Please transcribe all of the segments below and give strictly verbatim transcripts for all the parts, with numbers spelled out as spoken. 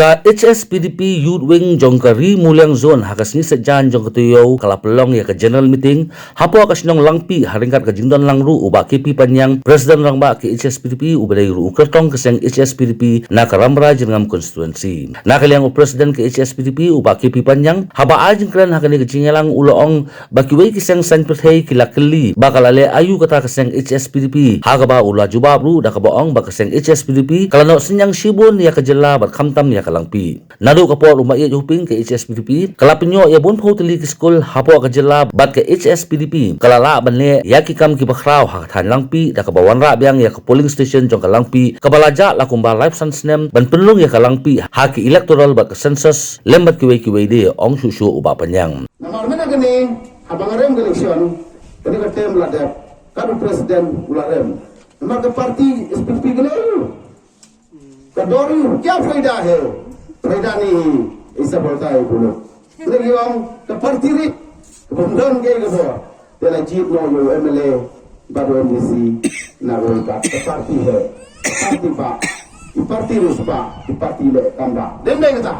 Ka H S P D P Youth Wing jong ka Ri Muliang Zone ha ka sngi Saitjaiñ jong ka taïew ka la pynlong ïa ka general meeting hapoh ka shnong Langpih ha ryngkat ka jingdon lang ruh u Bah K P Paniang, President Rangbah ka H S P D P, uba dei ruh u kyrtong ka seng H S P D P na ka Rambrai Jyrngam constituency. Na ka liang u President ka H S P D P u Bah K P Paniang, haba ai jingkren ha kane ka jingïalang u la ong ba kiwei ki seng saiñ pyrthei ki la kylli ba ka la leh aïu kata ka seng H S P D P, ha kaba u la jubab ruh da kaba ong ba ka seng H S P D P ka la noh synñiang shibun ïa ka jylla bad khamtam ïa ka Langpih. Naduh ka por u Maieit Hoping ka H S P D P ka la pynïoh ïa bun phew tylli ki skul hapoh ka jylla bad ka H S P D P ka la lah ban leh ïa ki kam kiba khraw ha ka thaiñ Langpih da kaba wanrah biang ïa ka polling station jong ka Langpih kaba la jah la kumba laiphew san snem ban pynrung ïa ka Langpih ha ki electoral bad ka census lem bad kiwei kiwei de, ong shuh shuh u Bah Paniang. Namar mynta kane, haba nga rem ka election, kane ka term la dep, ka du president u la rem. Namar ka party S P P ka leh aïu? Ka dor aïu, kya faida hai? Faida nahi hai, aisa bolta hai wo log. Kane ki ong, ka party rih, ka bym don kaei ka bor. Te la jied noh ïa u M L A bad u M D C na ka party hai. Party bah, i party riewspah, i party leh kam bah. Dei ym dei kata?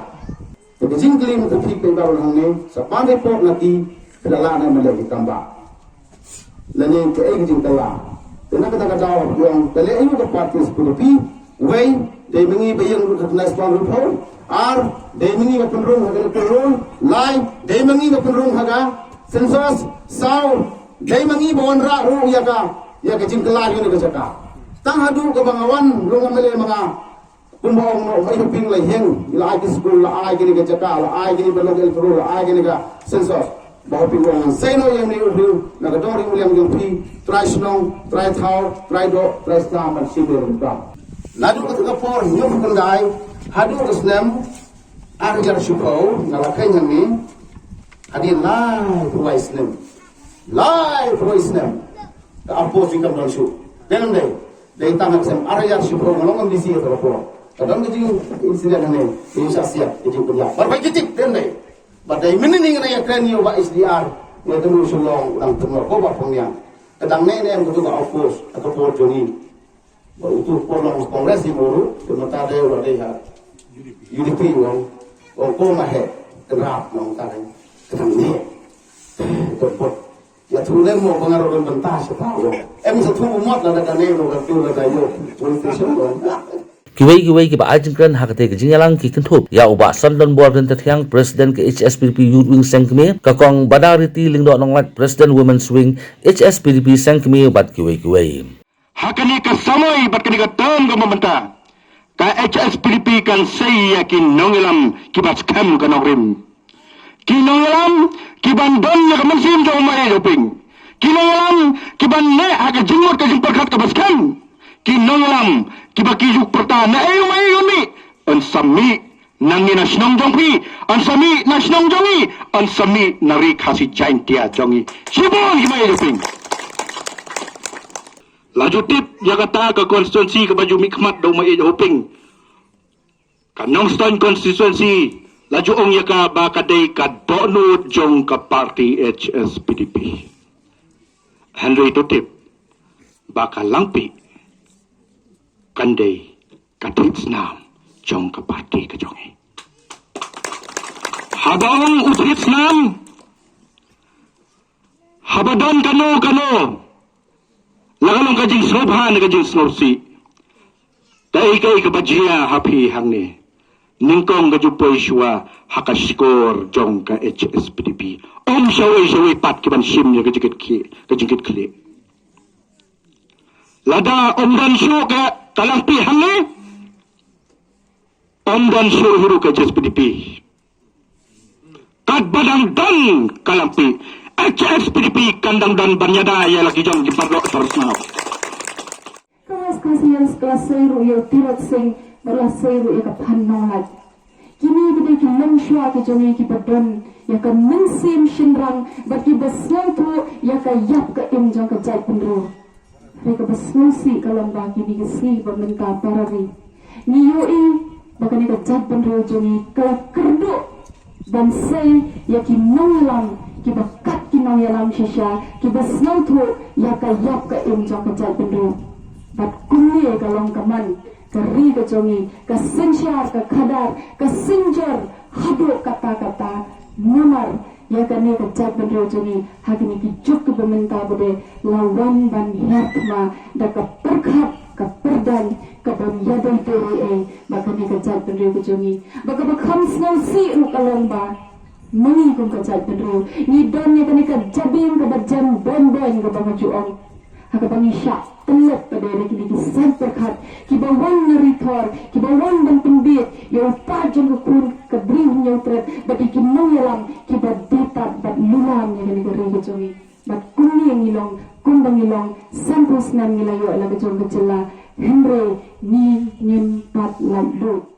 Te ka jingkylli mynta phi, phi baroh hangne, sa pan report na ki, phi la lah ne em leh ki kam bah. Lane kaei ka jingkylla. Te na kata ka daw hap ïong, te leh aïu ka party S P D P, wei, dei ma ngi ba ïeng ruh ka tnai spang ruh phew, ar, dei ma ngi ba pynrung ha ka electoral roll, lai, dei ma ngi ba pynrung ha ka census, saw, dei ma ngi ba wanrah ruh ïa ka, ïa ka jingkylla ïa kane ka jaka. Tang haduh kaba nga wan, long M L A ma nga, kumba ong noh, Maieit Hoping la ïeng, la ai ki skul, la ai kine ki jaka, la ai kine ba long electoral, la ai kine ka census. Bah Hoping ong ngan sei noh ïa une u briew na ka dong Ri Muliang jong phi, trai shnong, trai thaw, trai doh, trai sla ban shim ïa ka kam. Naduh kata ka por hynñiew phew khyndai haduh ka snem ar hajar shiphew, nga la kheiñ hangne, hadien laiphew wei snem. Laiphew wei snem. Ka oppose kam don shuh. Dei ym dei? Dei tang ha ka snem ar hajar shiphew nga long M D C ha kata ka por. Ka don ka jing incident hangne, ka jingshah siat, ka jingpynïap. Bad bai ki tip, dei ym dei? Bad dei mynne nga ïakren ïa u Bah H D R, nga ïathuh shu long u dang pynlong ko Bah Pynïang. Ka dang ne ne em katu ka oppose ha ka por jong ngi. Bad utu ka por long Congress hi mo ruh, te mynta dei u la dei ha U D P, u ong, u ong ko ma heh, kynrad, nongta dei. Ka dang ne. Ka por. Ïathuh lem mo ba nga ruh don bynta sha ta, u ong. Em sa thuh u mot lada kane ruh ka kiew lada ïoh politician, u ong. Kiwei kiwei kiba ai jingkren ha katei ka jingïalang ki kynthup ïa u Bah Sandonbor Ryntathiang, President ka H S P D P Youth Wing Seng Kmie, ka Kong Badariti Lyngdoh Nonglait, President Women's Wing, H S P D P Seng Kmie bad kiwei kiwei. Ha kane ka samoi bad kane ka term kaba mynta, ka H S P D P kan sei ïa ki nongïalam kiba skhem ka nongrim. Ki nongïalam kiban don ïa ka mynsiem jong u Maieit Hoping. Ki nongïalam kiban leh ha ka jingmut ka jingpyrkhat kaba skhem. Ki nongïalam kiba ki ju pyrta na ei u Maieit un mih, un sa mih na ngi na shnong jong phi, un sa mih na shnong jong ngi, un sa mih na Ri Khasi Jaintia jong ngi. Shibun ki Maieit Hoping. La ju tip ïa kata ka constituency kaba ju mihkhmat da u Maieit Hoping. Ka Nongstoiñ constituency, la ju ong ïa ka ba ka dei ka dohnud jong ka party H S P D P. Hynrei to tip ba ka Langpih kan dei ka thied snam jong ka party ka jong ngi. Haba ong u thied snam, haba don kano kano, la ka long ka jingsngewbha ne ka jingsngewsih. Kaei kaei kaba jia ha phi hangne, nyngkong ka ju poi shuwa ha ka shkor jong ka H S P D P. Ym shawei shawei pat kiban shim ïa ka jingkitkhlieh, ka jingkitkhlieh. Lada ym don shuh ka, ka Langpih hangne, ym don shuh hi ruh ka H S P D P. Katba dang don ka Langpih, H S P D P kan dang don ban ïada ïa la ki jong ki paralok parasnam. Ka West Khasi Hills ka la sei ruh ïa u Tirot Sing bad la sei ruh ïa ka Phan Nonglait. Kine ki dei ki longshuwa ki jong ngi kiba don ïa ka mynsiem shynrang bad kiba sngewthuh ïa ka ïap ka im jong ka jaitbynriew. Hynrei kaba sngewsih ka long ba kine ki sngi ba mynta para ri, ngi ïohi ba kane ka jaitbynriew jong ngi ka la kyrduh ban sei ïa ki nongïalam kiba kat ki nongïalam shisha, kiba sngewthuh ïa ka ïap ka im jong ka jaitbynriew. Bad kumne ka long ka man ka ri ka jong ngi, ka synshar, ka khadar, ka synjor haduh katta katta. Namar ïa kane ka jaitbynriew jong ngi ha kine ki juk kiba mynta ba dei la wan ban hiar thma da ka pyrkhat, ka pyrdaiñ, ka bym ïadei dei ei ei bad kane ka jaitbynriew ka jong ngi. Ba kaba kham sngewsih ruh ka long ba ma ngi kum ka jaitbynriew ngi don ïa kane ka jabieng kaba jan boin boin kaba nga ju ong. Ha kaba ngi shah tyllep pat da kine ki saiñ pyrkhat kiba wan na ri thor, kiba wan ban pynbeit ïa u paid jong ka khun ka briew Hynñiewtrep bad ïa ki nongïalam kiba dei tad bad lulam ïa kane ka ri ka jong ngi. Bad kumne ngi long, kumba ngi long, sanphew snem ngi la ïoh la ka jong ka jylla, hynrei ngi ngim pat lait lut.